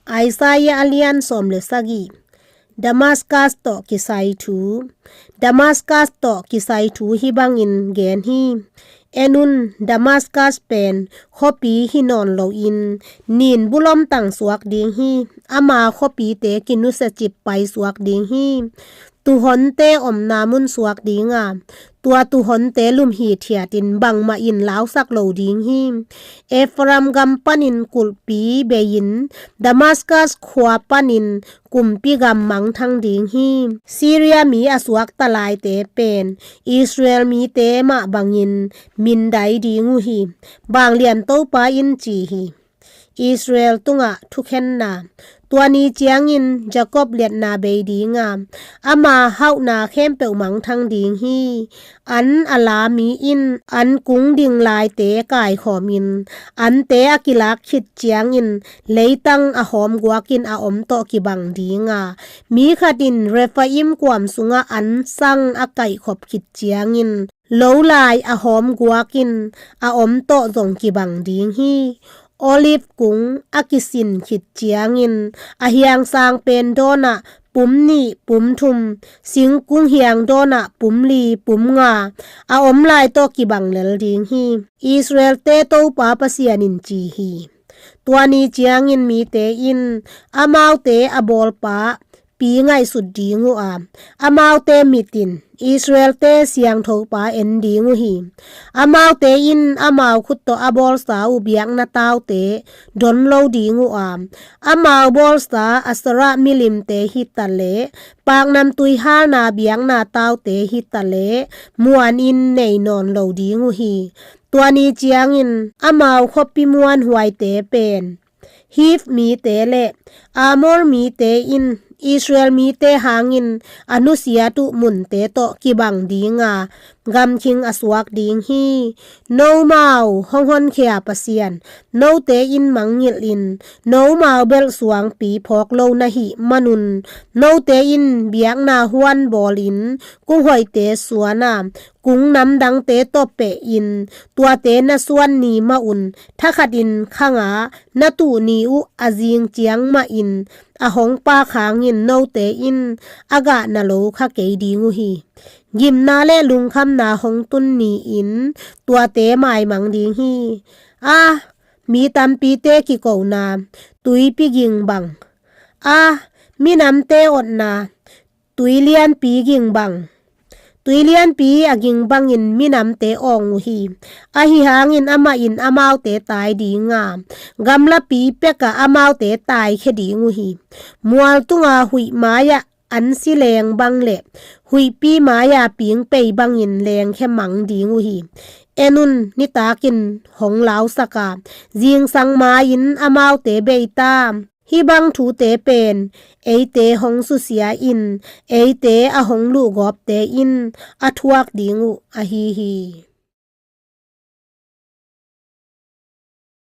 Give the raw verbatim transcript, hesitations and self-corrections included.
Isaiah a lian sawm le sagih. Damascus tawh kisai thu. Damascus tawh kisai thu hih bangin gen hi. En un, Damascus pen khuapi hi nawn loin, nin bulom tang suak ding hi. Ama khuapite kinusiacip paisuak ding hi. Tuhonte omna mun suak ding a, tua tuhonte lum hithiatin bangmah in lausak lo ding hi. Ephraim gam panin kulhpi bei-in, Damascus khua panin kumpi gam mangthang ding hi. Syria mi a suakta laite pen Israel mite mah bangin mindai ding uh hi. Vanglian Topa in ci hi. Israel tungah thukhenna. Tua ni ciangin Jacob liatna bei ding a, ama hauhna khempeuh mangthang ding hi. An a la mi in an kung ding laite kaikhawmin, ante a kilak khit ciangin leitang a hawm guakin a om tawh kibang ding a, mi khat in Rephaim kuam sungah an sang a kaihkhop khit ciangin, lo lai a hawm guakin a om tawh zong kibang ding hi. Olive kung a kisin khit ciangin, a hiangsang pen dawnah pum nih pum thum, singkung hiang dawnah pum li pum nga, a om lai tawh kibang lel ding hi. Israel-te Topa Pasian in ci hi. Tua ni ciangin mite in amaute a bawlpa pi ngaihsut ding uh a, amaute mit in Israel-te siangthopa en ding uh hi. Amaute in amau khut tawh a bawlsa uh biakna taute don lo ding uh a, amau bawlsa Asherah milimte hi taleh, paknamtui halna biakna taute hi taleh, muanin nei nawn lo ding uh hi. Tua ni ciangin amau khuapi muanhuaite pen Hiv mite le Amor mite in Israel mite hangin a nusiat uh munte tawh kibang ding a, gamkhing a suak ding hi. Nomau hong honkhia Pasian, note in mangngilhin, nomau belh suangpi phawk lo na hih manun, note in biakna huan bawlin kung hoihte suan a, kung namdangte tawh pehin, tuate na suan ni mah un, thakhatin khanga na tuh ni uh a zing ciang mahin, a hong pak hangin note in a gah na lo kha kei ding uh hi. Gimna le lungkhamna hong tun ni-in tuate maimang ding hi. A, mi tampite kikona, tuipi ging bang. A, minamte otna, tui lianpi ging bang. Tui lianpi a ging bangin minamte awng uh hi. Ahi hangin amah in amaute tai ding a, gamlapi pekah amaute taikhia ding uh hi. Mual tunga huih mai-ah ansi leng bang le huihpi mai-a pingpei bangin lengkhia mang ding uh hi. En un, nitakin hong lausak a, zingsang mai-in amaute bei ta. Hih bang thute pen eite hong susia-in, eite a hong luhgawpte in a thuak ding uh ahi hi.